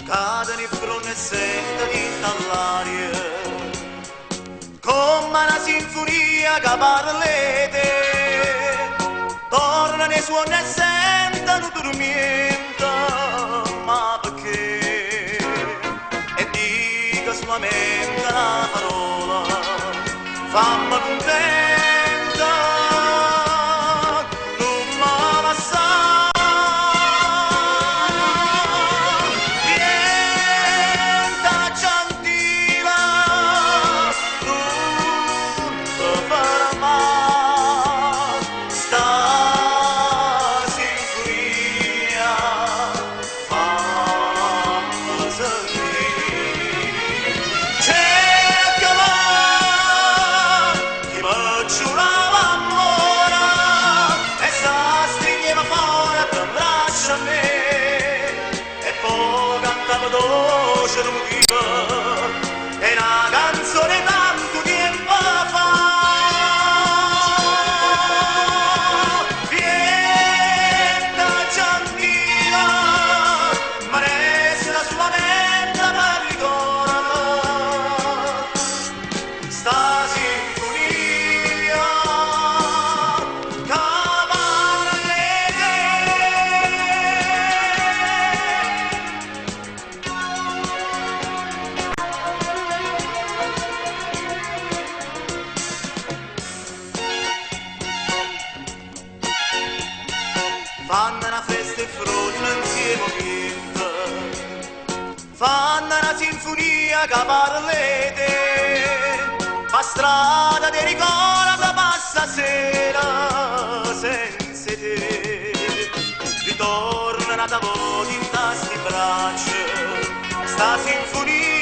Cadono 'e ffronne e sento dint'a ll'aria comm'a na sinfunia ca parla 'e te. Tornano 'e suonne e sento nu turmiento, ma pecché? E dico sulamente na parola, famme cuntento, nun me lassà. Viento gentile, nun te fermà, sta sinfunia famme sentì. Cercame chi me giurava ammore e s'astrigneva forte 'mbraccio a me e po' cantava doce nu motivo 'e na canzone 'e tantu tiempo fa. Viento gentile, me resta sulamente pe' ricordo sta sinfunia ca parla 'e te. Fanno na festa 'e fronne 'nzieme 'o viento, fanno na sinfunia ca parla 'e te. P' 'a strada d' 'e ricordi passo 'a sera senza 'e te. Ritorna n'ata vota 'int'a sti braccia sta sinfunia.